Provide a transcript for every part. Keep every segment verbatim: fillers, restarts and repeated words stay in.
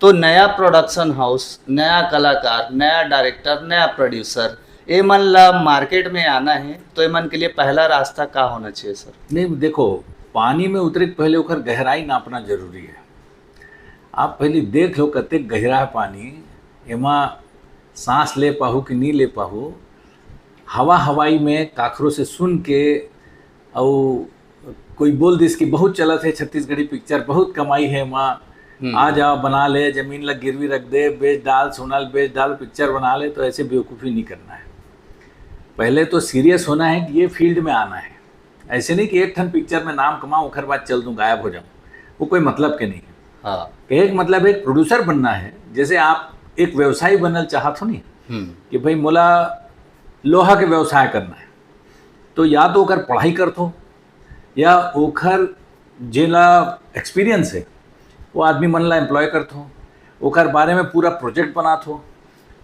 तो नया production house, नया कलाकार, नया डायरेक्टर, नया प्रोड्यूसर, ये मन ला मार्केट में आना है, तो ये मन के लिए पहला रास्ता का होना चाहिए सर? नहीं, देखो, पानी में उतरे के पहले ओकर गहराई नापना जरूरी है। आप पहले देख लो, कतेक गहरा है पानी, एमा सांस ले पाहू कि नहीं ले पाहू। हवा हवाई में काखरो से सुन के, अउ कोई बोल दिस कि बहुत चलत है छत्तीसगढ़ी पिक्चर, बहुत कमाई है एमा, हम्म। आ जा, बना ले, जमीन ला गिरवी रख दे, बेच डाल, सोना ल बेच डाल, पिक्चर बना ले, तो ऐसे बेवकूफ़ी नहीं करना है। पहले तो सीरियस होना है कि ये फील्ड में आना है। ऐसे नहीं कि एक ठन पिक्चर में नाम कमाऊं, ओखर बाद चल दूं, गायब हो जाऊं, वो कोई मतलब के नहीं है। हाँ। कहे के मतलब एक प्रोड्यूसर बनना है। जैसे आप एक व्यवसायी बनल चाहत हो नहीं, हम्म। कि भाई, मोला लोहा के व्यवसाय करना है, तो या तो ओकर पढ़ाई करथो, या ओखर जेला एक्सपीरियंस है, वो आदमी मन ला एम्प्लॉय करथो, ओकर बारे में पूरा प्रोजेक्ट बनाथो।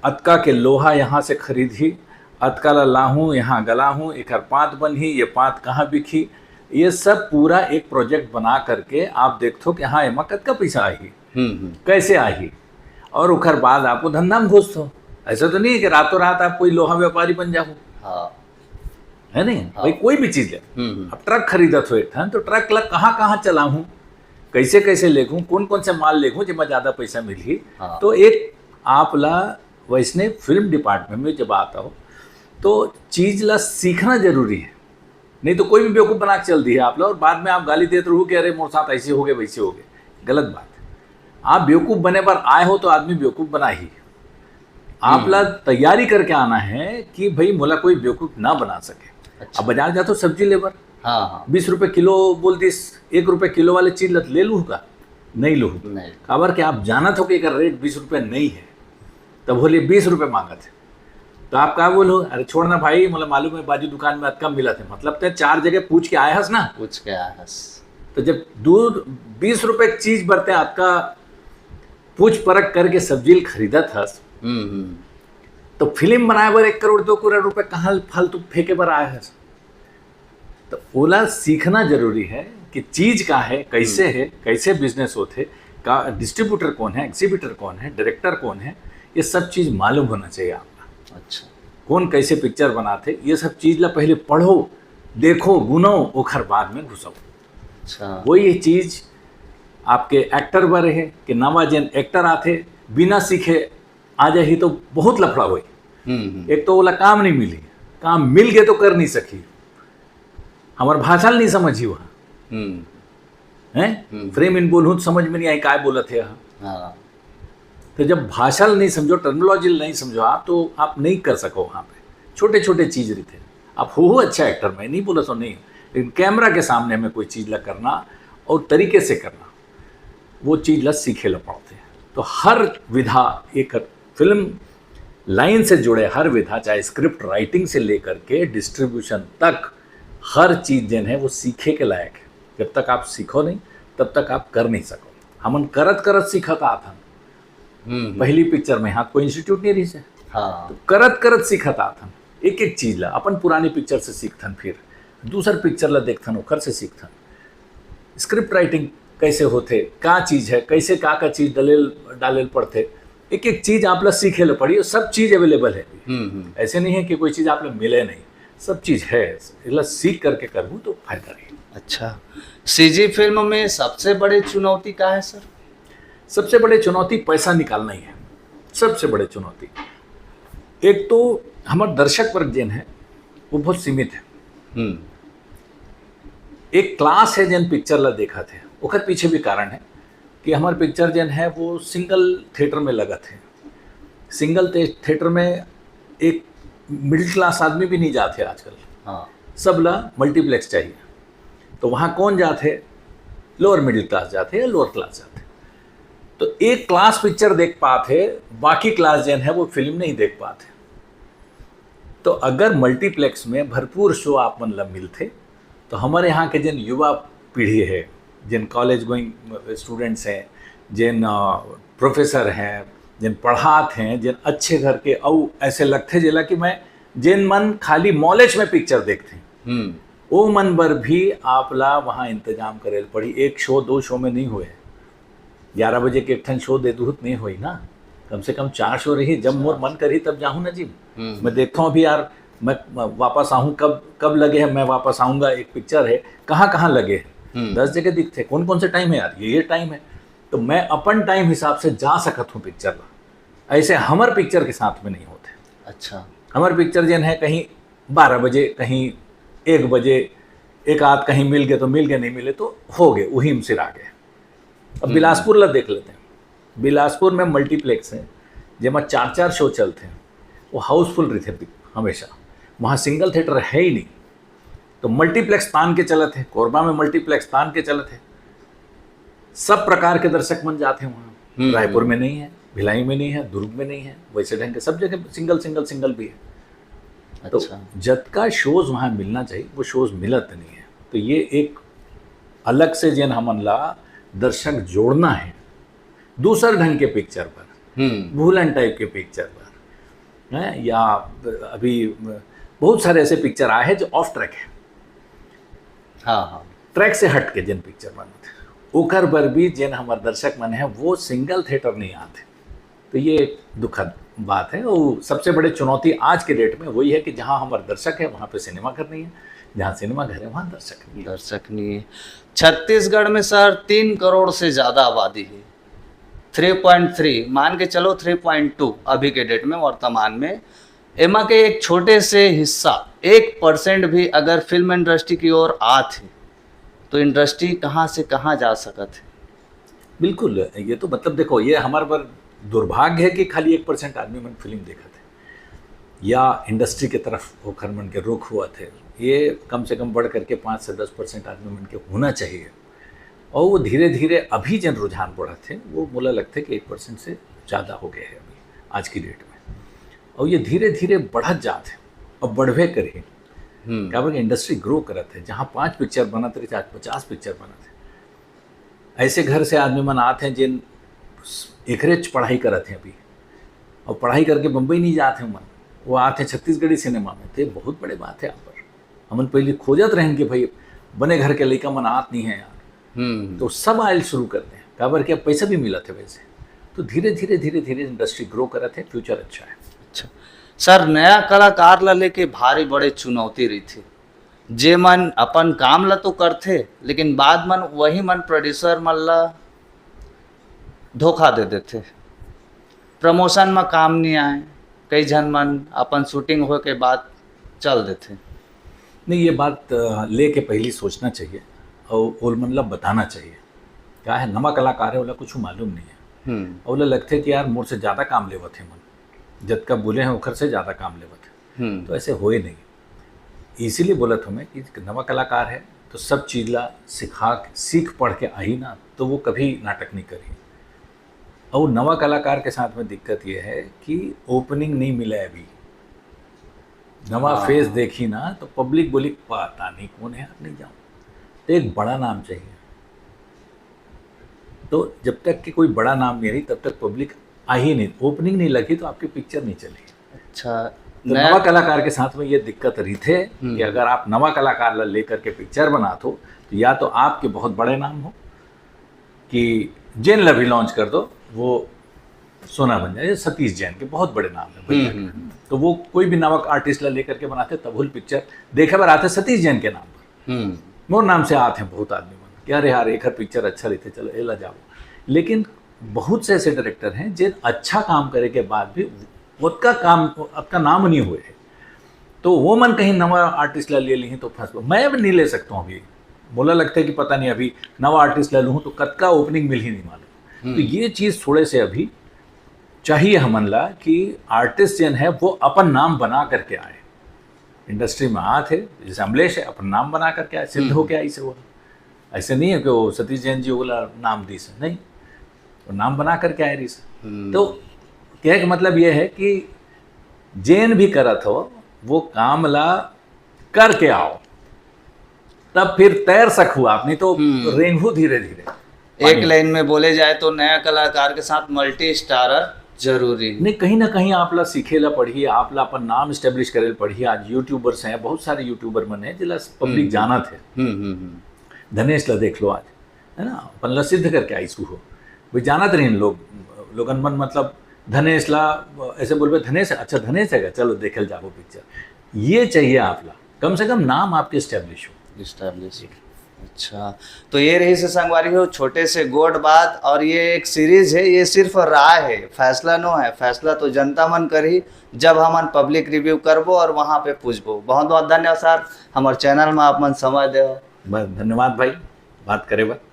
अतका के लोहा यहाँ से खरीदही, अतका ला लाहूँ, यहाँ गलाहूँ, एकर पात बनही, ये पात कहाँ बिकही, ये सब पूरा एक प्रोजेक्ट बना करके आप देखथो कि हाँ, एमा कतका पैसा आही, हम्म, हम्म। कैसे आही, और ओकर बाद आप वो धंधा में घुसथो। ऐसा तो नहीं है कि रातों रात आप कोई लोहा व्यापारी बन जाओ। हाँ। है नहीं? हाँ। भाई, कोई भी चीज ले। हम्म, हम्म। अब ट्रक खरीदत हो एक ठन, तो ट्रक ला कहाँ कहाँ चलाहूँ, कैसे कैसे लेगूँ, कौन कौन से माल लेगूँ, जेमा ज्यादा पैसा मिलही। हाँ। तो एक आप ला वैसने फिल्म डिपार्टमेंट में जब आता हो, तो चीज ला सीखना जरूरी है। नहीं तो कोई भी बेवकूफ बना के चल दिए आप ला, और बाद में आप गाली देत रहू कि अरे, मोर साथ ऐसे हो गए, वैसे हो गए। गलत बात है। आप बेवकूफ बने पर आए हो, तो आदमी बेवकूफ बना ही। आप हम्म। ला तैयारी करके आना है कि भाई, मोला कोई बेवकूफ ना बना सके। अच्छा। अब बाजार जाथो सब्जी लेबर, हाँ, हाँ। बीस रुपए किलो बोल दिस, एक रुपए किलो वाले चीज ला ले लूँ का? नहीं लूँ। नहीं। काबर कि आप जानत हो कि एकर रेट बीस रुपए नहीं है, तब बोले बीस रुपए मांगत है। तो आप का बोलो, अरे छोड़ ना भाई, मोला मालूम है बाजू दुकान में अतका मिलत है। मतलब ते चार जगह पूछ के आए हस ना। पूछ के आए हस। तो जब दो, बीस रुपए की चीज बर ते अतका पूछ परख करके सब्जी ल खरीदत हस, हम्म, हम्म। तो फिल्म बनाए बर एक करोड़, दो करोड़ रुपए कहाँ फालतू फेंके बर आए हस? तो ओला सीखना जरूरी है कि चीज का है, कैसे हम्म। है, कैसे बिजनेस होथे, का डिस्ट्रीब्यूटर कौन है, एग्जीबिटर कौन है, डायरेक्टर कौन है, ये सब चीज मालूम होना चाहिए आपका। अच्छा। कौन कैसे पिक्चर बनाथे, ये सब चीज ला पहले पढ़ो, देखो, गुनो, ओखर बाद में घुसो। अच्छा। वही चीज आपके एक्टर बर है कि नवा जेन एक्टर आथे, बिना सीखे आ जाही तो बहुत लफड़ा होई। हम्म, हम्म। एक तो ओला काम नहीं मिली, काम मिल गए तो कर नहीं सकी, हमार भाषा ल नहीं समझी वहाँ। हम्म। हैं? हम्म। फ्रेम इन बोलूँ तो समझ में नहीं आई, काय बोलत है यहाँ। हाँ। तो जब भाषा ल नहीं समझो, टर्मिनोलॉजी ल नहीं समझो आप, तो आप नहीं कर सको वहाँ पे। छोटे छोटे चीज रहिथे। आप हो, हो अच्छा एक्टर, मैं नहीं बोला तो नहीं, लेकिन कैमरा के सामने में कोई चीज ला करना और तरीके से करना, वो चीज ला सीखे ला पड़थे। तो हर विधा, एक फिल्म लाइन से जुड़े हर विधा, चाहे स्क्रिप्ट राइटिंग से लेकर के डिस्ट्रीब्यूशन तक, हर चीज जेन है वो सीखे के लायक है। जब तक आप सीखो नहीं, तब तक आप कर नहीं सको। हमन करत करत सीखत आत हन। हम्म, हम्म। पहली पिक्चर में हाथ कोई इंस्टीट्यूट नहीं रहिस हे। हाँ। तो करत करत सीखत आत हन, एक एक चीज ला, अपन पुरानी पिक्चर से सीखथन, फिर दूसर पिक्चर ला देखथन, ओकर से सीखथन। स्क्रिप्ट राइटिंग कैसे होथे, का चीज है, कैसे का का चीज डालेल, डालेल पड़थे, एक एक चीज आप ला सीखे ला पड़ी, और सब चीज अवेलेबल है। हम्म, हम्म। ऐसे नहीं है कि कोई चीज आप ला मिले नहीं, सब चीज है। एला सीख करके करहू तो फायदा रही। अच्छा, सीजी फिल्म में सबसे बड़े चुनौती का है सर? सबसे बड़े चुनौती पैसा निकालना ही है, सबसे बड़े चुनौती। एक तो हमर दर्शक वर्ग जेन है, वो बहुत सीमित है। हम्म। एक क्लास है जेन पिक्चर ला देखत है, ओकर पीछे भी कारण है कि हमर पिक्चर जेन है वो सिंगल थिएटर में लगत है। सिंगल थे-, थिएटर में एक मिडिल क्लास आदमी भी नहीं जाते आजकल। हाँ। सब ला मल्टीप्लेक्स चाहिए। तो वहाँ कौन जाते? लोअर मिडिल क्लास जाते या लोअर क्लास जाते। तो एक क्लास पिक्चर देख पाते, बाकी क्लास जेन है वो फिल्म नहीं देख पाते। तो अगर मल्टीप्लेक्स में भरपूर शो आप मन ला मिलथे, तो हमर यहाँ के जेन युवा पीढ़ी है, जेन कॉलेज गोइंग स्टूडेंट्स हैं, जेन, अ, प्रोफेसर हैं, जेन पढ़ात हैं, जेन अच्छे घर के, अउ ऐसे लगथे जेला कि मैं, जेन मन खाली मॉलेज में पिक्चर देखथे, हम्म। ओ मन बर भी आप ला वहाँ इंतजाम करे ल पड़ी। एक शो, दो शो में नहीं हुए। ग्यारह बजे के एक ठन शो दे दूहूँ त नहीं होई ना, कम से कम चार शो रही, जब मोर मन करही तब जाहूँ ना जी। हम्म। मैं देखता हूँ अभी यार, मैं वापस आऊँ, कब कब लगे है, मैं वापस आऊँगा, एक पिक्चर है, कहाँ कहाँ लगे है, हम्म। दस जगह दिखते, कौन कौन से टाइम है यार, ये ये टाइम है, तो मैं अपन टाइम हिसाब से जा सकत हूँ पिक्चर ला। ऐसे हमर पिक्चर के साथ में नहीं होते। अच्छा। हमर पिक्चर जेन है कहीं बारह बजे, कहीं एक बजे, एक आध कहीं मिल गए तो मिल गए, नहीं मिले तो हो गए, वही में सिरा गए। अब हम्म। बिलासपुर ला देख लेते हैं। बिलासपुर में मल्टीप्लेक्स है, जेमा चार चार शो चलते हैं, वो हाउसफुल रहते हैं हमेशा। वहाँ सिंगल थिएटर है ही नहीं, तो मल्टीप्लेक्स तान के चलत है। कोरबा में मल्टीप्लेक्स तान के चलत है, सब प्रकार के दर्शक मन जाते हैं वहाँ। हम्म। रायपुर में नहीं है, भिलाई में नहीं है, दुर्ग में नहीं है, वैसे ढंग के सब जगह सिंगल सिंगल सिंगल भी है। तो अच्छा। जतका शोज वहाँ मिलना चाहिए, वो शोज मिलत नहीं है। तो ये एक अलग से जेन हमन ला दर्शक जोड़ना है दूसर ढंग के पिक्चर पर, हम्म। भूलन टाइप के पिक्चर पर, हैं, या अभी बहुत सारे ऐसे पिक्चर आए हैं जो ऑफ ट्रैक है, हाँ, हाँ। ट्रैक से हट के जेन पिक्चर बनत है, ओकर बर भी जेन हमर दर्शक मन है, वो सिंगल थिएटर नहीं आते। तो ये एक दुखद बात है। और सबसे बड़ी चुनौती आज के डेट में वही है कि जहाँ हमर दर्शक है, वहाँ पे सिनेमा घर नहीं है, जहाँ सिनेमा घर है, वहाँ दर्शक नहीं है। दर्शक नहीं है। छत्तीसगढ़ में सर तीन करोड़ से ज्यादा आबादी है, थ्री पॉइंट थ्री, मान के चलो थ्री पॉइंट टू अभी के डेट में, वर्तमान में। एमा के एक छोटे से हिस्सा, एक परसेंट भी अगर फिल्म इंडस्ट्री की ओर आत है, तो इंडस्ट्री कहाँ से कहाँ जा सकत है? बिल्कुल, ये तो मतलब देखो, ये हमारे पर दुर्भाग्य है कि खाली एक परसेंट आदमी मन फिल्म देखत है या इंडस्ट्री के तरफ ओखर मन के रुख हुआ थे। ये कम से कम बढ़ करके पाँच से दस परसेंट आदमी मन के होना चाहिए। और वो धीरे धीरे अभी जन रुझान बढ़त है, वो मोला लगते कि एक परसेंट से ज़्यादा हो गए हैं अभी आज की डेट में। और ये धीरे धीरे बढ़त जात है और बढ़वे करही। हम्म। काबर कि इंडस्ट्री ग्रो करत है, जहाँ पाँच पिक्चर बनत रही, आज पचास पिक्चर बनत है। ऐसे घर से आदमी मन आत हैं जिन एकरेच पढ़ाई करत हैं अभी, और पढ़ाई करके बम्बई नहीं जात हैं मन, वो आत हैं छत्तीसगढ़ी सिनेमा में। तो ये बहुत बड़े बात है यहाँ पर। हमन पहले खोजत रहन कि भाई, बने घर के लइका मन आत नहीं है यार, हम्म। तो सब आयल शुरू करते हैं, काबर कि अब पैसा भी मिलत है वैसे। तो धीरे धीरे धीरे धीरे इंडस्ट्री ग्रो करत है, फ्यूचर अच्छा है। अच्छा सर, नया कलाकार ला लेके भारी बड़े चुनौती रहिथे। जे मन अपन काम ला तो करथे, लेकिन बाद मन वही मन प्रोड्यूसर मन ला धोखा दे देथे, प्रमोशन में काम नहीं आए, कई झन मन अपन शूटिंग होए के बाद चल देथे। नहीं, ये बात, अ, लेके पहली सोचना चाहिए और ओल मन ला बताना चाहिए। क्या है, नवा कलाकार है, ओला कुछ मालूम नहीं है। हम्म। और ओला लगथे कि यार, मोर से ज़्यादा काम लेवत है मन, जतका बोले हैं ओखर से ज़्यादा काम लेवत है। हम्म। तो ऐसे होए नहीं। इसीलिए बोलत हूँ मैं कि नवा कलाकार है तो सब चीज ला सिखा, सीख पढ़ के आही ना, तो वो कभी नाटक नहीं करी। और नवा कलाकार के साथ में दिक्कत ये है कि ओपनिंग नहीं मिला है अभी। नवा हाँ। फेस देखी ना तो पब्लिक बोली, "पता नहीं कौन है, आप नहीं जाओ।" तो एक बड़ा नाम चाहिए। तो जब तक कि कोई बड़ा नाम नहीं रही, तब तक पब्लिक आही नहीं, ओपनिंग नहीं लगी तो आपकी पिक्चर नहीं चली। अच्छा, तो नवा कलाकार के साथ में ये दिक्कत रहिथे कि अगर आप नवा कलाकार ला लेकर के पिक्चर बनात हो, तो या तो आपके बहुत बड़े नाम हो कि जेन ला भी लॉन्च कर दो, वो सोना बन जाए। सतीश जैन के बहुत बड़े नाम है भैया। हम्म, हम्म, हम्म। तो वो कोई भी नवा आर्टिस्ट ला लेकर के बनाते, तब हुल पिक्चर देखे बर आते सतीश जैन के नाम पर। हम्म। मोर नाम से आत हैं बहुत आदमी मन कि अरे यार, एकर पिक्चर अच्छा रहिथे, चलो एला जाओ। लेकिन बहुत से ऐसे डायरेक्टर हैं जिन अच्छा काम करे के बाद भी ओतका काम, ओतका नाम नहीं हुए है। तो वो मन कहीं नवा आर्टिस्ट ला ले ली तो फंस, मैं भी नहीं ले सकता हूँ अभी। मोला लगता है कि पता नहीं अभी नवा आर्टिस्ट ला लूँ तो कतका ओपनिंग मिलही नहीं मालूम। तो ये चीज थोड़े से अभी चाहिए हमन ला कि आर्टिस्ट जन है वो अपन नाम बना करके आए, इंडस्ट्री में आत है, जैसे अमलेश है, अपन नाम बना करके आए, सिद्ध होके आई से वो। ऐसे नहीं है कि वो सतीश जैन जी ओला नाम दी से, नहीं, वो नाम बना करके आए रही से। हम्म। तो कहे के मतलब ये है कि जेन भी करत हो, वो काम ला करके आओ, तब फिर तैर सकू आप, नहीं तो हम्म। रेंगू धीरे धीरे। एक लाइन में बोले जाए तो नया कलाकार के साथ मल्टी स्टारर जरूरी है। नहीं, कहीं ना कहीं आप ला सीखे ला पढ़ी, आप ला अपन नाम एस्टेब्लिश करे ला पढ़ी। आज यूट्यूबर्स हैं, बहुत सारे यूट्यूबर मन हैं जिला पब्लिक हम्म। जानत है। हम्म, हम्म, हम्म। धनेश ला देख लो आज, है ना, अपन ला सिद्ध करके आइसू हो। भाई, जानत रहिन लोग, लोगन मन, मतलब, धनेश ला ऐसे बोलबे, "धनेश है? अच्छा, धनेश है क्या? चलो देखे ल जाबो पिक्चर।" ये चाहिए आप ला, कम से कम नाम आपके एस्टेब्लिश हो। एस्टेब्लिश। अच्छा, तो ये रहिस हे संगवारी हो, छोटे से गोठ बात। और ये एक सीरीज है, ये सिर्फ राय है, फैसला नो है। फैसला तो जनता मन करही, जब हमन पब्लिक रिव्यू करबो और वहाँ पे पूछबो। बहुत बहुत धन्यवाद सर, हमर चैनल में आप मन समय देव। बस, धन्यवाद भाई, बात करे बर।